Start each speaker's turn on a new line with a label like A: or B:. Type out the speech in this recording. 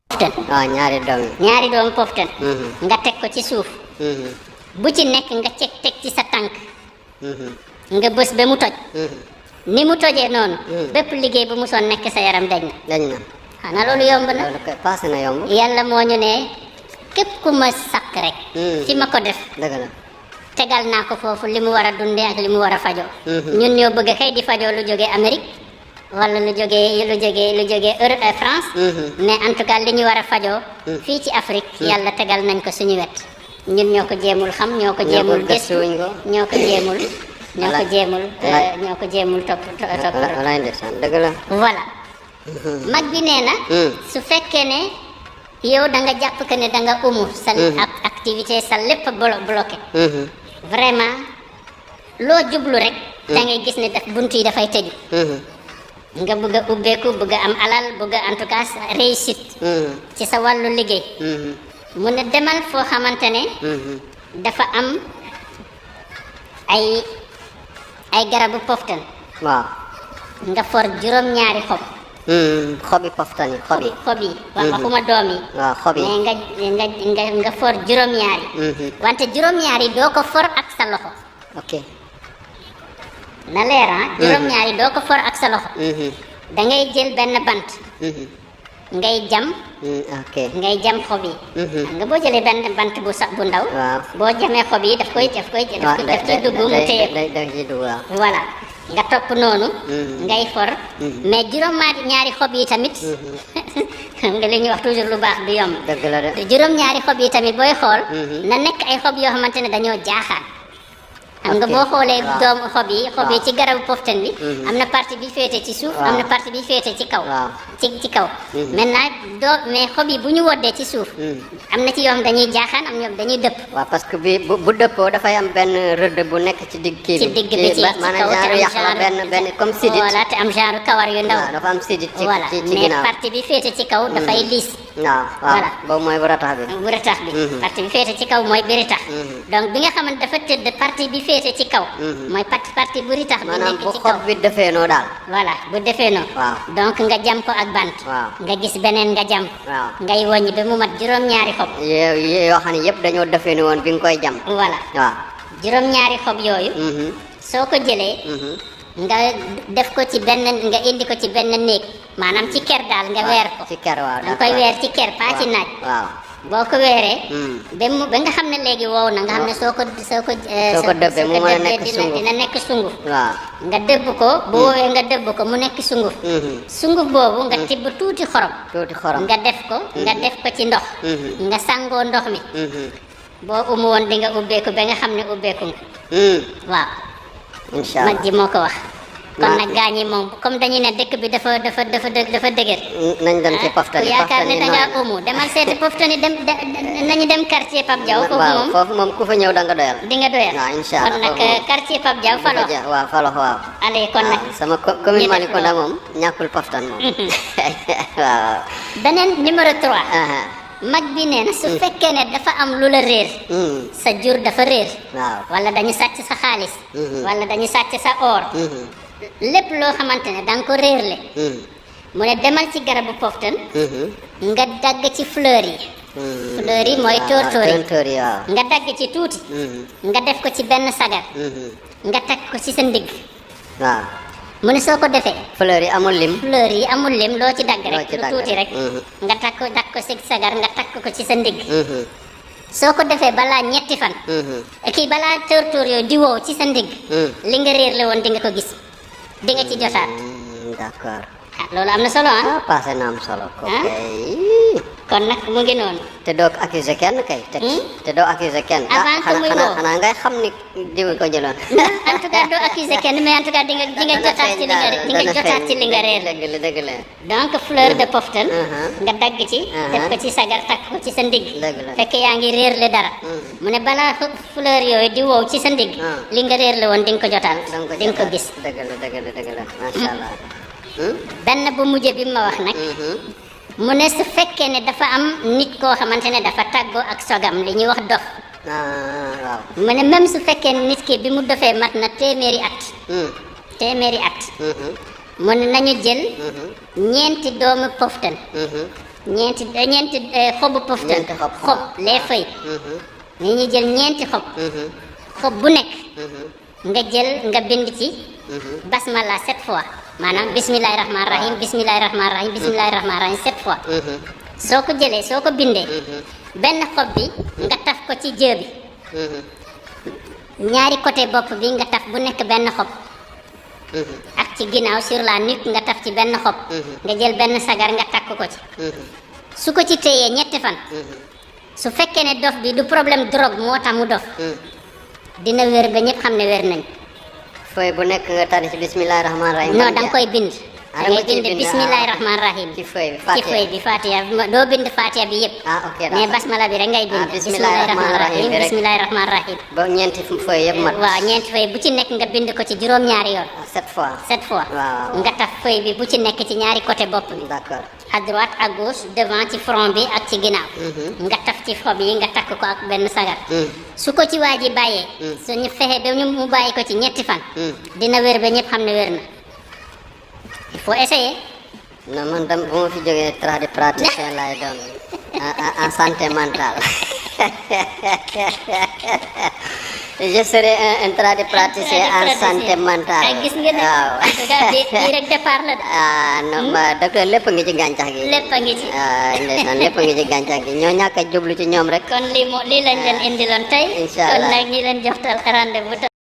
A: poftan
B: waaw
A: ñaari doomu poftan nga teg ko ci suuf bu ci nekk nga teg ci sa tànk nga bës ba mu toj ni mu tojee noonu bépp liggéey bu musoon nekk sa yaram dañ na xanaa loolu yomb na
B: loolu kay passé na yomb
A: yàlla moo ñu ne képp ku ma sakk rek fi ma ko def
B: dëgg la
A: tegal naa ko foofu li mu war a dundee ak li mu war a fajoo ñun ñoo bëgg kay di fajoo lu jógee Amérique wala lu jógee Europe France mais en tout cas li ñu war a fajoo fii ci Afrique yàlla tegal nañ ko suñu wet ñun ñoo ko jéemul xam ñoo ko jéemul gëstu ñoo ko jéemul topp
B: walaay ndeysaan dëgg la
A: voilà mag bi nee na su fekkee ne yow da nga jàpp que ne da nga umu sa activité sa lépp bloqué vraiment loo jublu rek da ngay gis ne bunt yi dafay tëju nga bëgg a ubbeeku bëgg a am alal bëgg a en tout cas réussite ci sa wàllu liggéey mu ne demal foo xamante ne dafa am ay garabu poftan
B: waaw
A: nga for juróom-ñaari xob
B: xobi poftan yi
A: xob yi waxuma doom yi
B: waaw xob yi
A: mais nga for juróom-ñaari wante juróom-ñaari doo ko for ak sa loxo
B: ok
A: na leer juróom-ñaari doo ko for ak sa loxo da ngay jël benn bant ngay jam ngay jam xob yi nga boo jëlee benn bant bu ndaw boo jamee xob yi daf ciy dugg mu téye voilà nga topp noonu ngay for mais juróom-ñaari xob yi tamit xam nga li ñuy wax toujours lu baax du yomb juróom-ñaari xob yi tamit booy xool na nekk ay xob yoo xamante ne dañoo jaaxaan xam nga boo xoolee doomu xob yi ci garabu poftan bi am na partie bi féete ci suuf am na partie bi féete ci kaw ci kaw maintenant mais xob yi bu ñu woddee ci suuf am na ci yoo xam dañuy jaaxaan am ñoom dañuy dëpp
B: waaw parce que bu dëppoo dafay am benn rëdd bu nekk ci digg kii bi
A: ci digg bi ci
B: maanaam genre yàq la benn comme sidit
A: voilà te am genre kawar yu ndaw
B: dafa am sidit ci
A: voilà mais partie bi féete ci kaw dafay liis
B: waaw boobu mooy bu ratax bi partie bi féete ci kaw mooy bi ritax donc bi nga xamante dafa tëdd partie bi féete ci kaw mooy partie bu ritax bi nekk ci kaw xob bi defee noo daal
A: voilà bu defee noo donc nga jam ko ak bant nga gis beneen nga jam ngay wàññi ba mu mat juróom-ñaari xob
B: yoo xam ne yëpp dañoo defee ni woon bi nga koy jam
A: voilà juróom-ñaari xob yooyu soo ko jëlee nga def ko ci benn nga indi ko ci benn néeg maanaam ci ker daal nga weer ko
B: ci ker waaw
A: nga koy weer ci ker pas ci naaj boo ko weeree ba nga xam ne léegi wow na nga xam ne soo ko
B: dëbbee mu mën a nekk sunguf
A: dina nekk sunguf nga dëbb ko bu woowee nga dëbb ko mu nekk sunguf sunguf boobu nga tibb tuuti xorom nga def ko ci ndox nga sangoo ndox mi boo umu woon di nga ubbeeku ba nga xam ne ubbeeku nga waaw
B: incha allah
A: mag ji moo ko wax kon nag gaañi moom comme dañuy ne dëkk bi dafa dëgër
B: nañ dem ci poftan yi
A: yaakaar ne dangaa umu demal seeti poftan yi nañu dem quartier Pape Diaw
B: foofu moom ku fa ñëw da nga doyal
A: di nga doyal
B: waaw incha allah
A: kon nag quartier Pape Diaw
B: Falox waaw
A: allez kon nag
B: sama commune Malicounda moom ñàkkul poftan moom waaw
A: beneen numéro 3 mag bi nee na su fekkee ne dafa am lu la réer sa jur dafa réer wala dañu sàcc sa xaalis wala dañu sàcc sa or lépp loo xamante ne da nga ko réerle mu ne demal ci garabu poftan nga dagg ci fleur yi mooy tóor yi nga dagg ci tuuti nga def ko ci benn sagar nga takk ko ci sa ndigg mu ne soo ko defee
B: fleur yi amul lim
A: loo ci dagg rek lu tuuti rek nga takk ko ci sagar nga takk ko ci sa ndigg soo ko defee balaa ñetti fan balaa tóor yooyu di wow ci sa ndigg li nga réer la woon di nga ko gis di nga ci jotaat
B: d'accord
A: loolu am na solo
B: passé na am solo ko
A: kon nag mu ngi noonu
B: te doo accuser kenn kay te doo accuser kenn
A: avant que muy woo
B: xanaa ngay xam ni diw ko jëloon
A: en tout cas doo accuser kenn mais en tout cas di nga jotaat ci li nga réer
B: dëgg la
A: donc fleur de poftan nga dagg ci def ko ci sagar takk ko ci sa ndigg fekk yaa ngi réer le dara mu ne balaa fleur yooyu di wow ci sa ndigg li nga réer le woon di nga ko jotaat di nga ko gis
B: dëgg la masha Allah
A: benn bu mujj bi ma wax nag mu ne su fekkee ne dafa am nit koo xamante ne dafa tàggoo ak sogam li ñuy wax dof
B: waaw
A: mu ne même su fekkee nit ki bi mu dofee mat na téeméeri at mu ne nañu jël ñeenti doomu poftan ñeenti xobu poftan xob les feuilles ni ñu jël ñeenti xob bu nekk nga bind ci basmala 7 fois maanaam bismillahi rahmani rahim bismillahi rahmani rahim bismillahi rahmani rahim 7 fois soo ko jëlee soo ko bindee benn xob bi nga taf ko ci jë bi ñaari côté bopp bi nga taf bu nekk benn xob ak ci ginnaaw sur la nuque nga taf ci benn xob nga jël benn sagar nga takk ko ci su ko ci téyee ñetti fan su fekkee ne dof bi du problème drogue moo tax mu dof dina wér ba ñëpp xam ne wér nañ
B: fooy bu nekk nga tari ci bismillahi rahmani rahim
A: non da nga koy bind da ngay bind bismillahi rahmani rahim
B: ci feuille
A: bi fatiha doo bind fatiha bi yëpp mais basmala bi rek ngay bind bismillahi rahmani rahim bismillahi rahmani rahim
B: ba ñeenti feuille yëpp mat
A: waaw ñeenti feuille bu ci nekk nga bind ko ci juróom-ñaari yoon
B: 7 fois
A: nga taf feuille bi bu ci nekk ci ñaari côté bopp bi
B: d'accord
A: à droite à gauche devant ci front bi ak ci ginnaaw nga taf ci xob yi nga takk ko ak benn sagar su ko ci waa ji bàyyee suñu fexe ba mu bàyyi ko ci ñetti fan dina wér ba ñëpp xam ne wér na il faut essayer
B: non man bu ma fi jógee praticien laay doon en santé mentale je serai un praticien en santé mentale
A: gis nga ne en tout cas bii rek départ la
B: non docteur lépp ngi ci gàncax gi
A: lépp a ngi ci
B: ndeysaan lépp ngi ci gàncax gi ñoo ñàkk a jublu ci ñoom rek
A: kon lii lañ leen indiloon tey
B: incha allah
A: kon nag ñi leen joxtal rendez-vous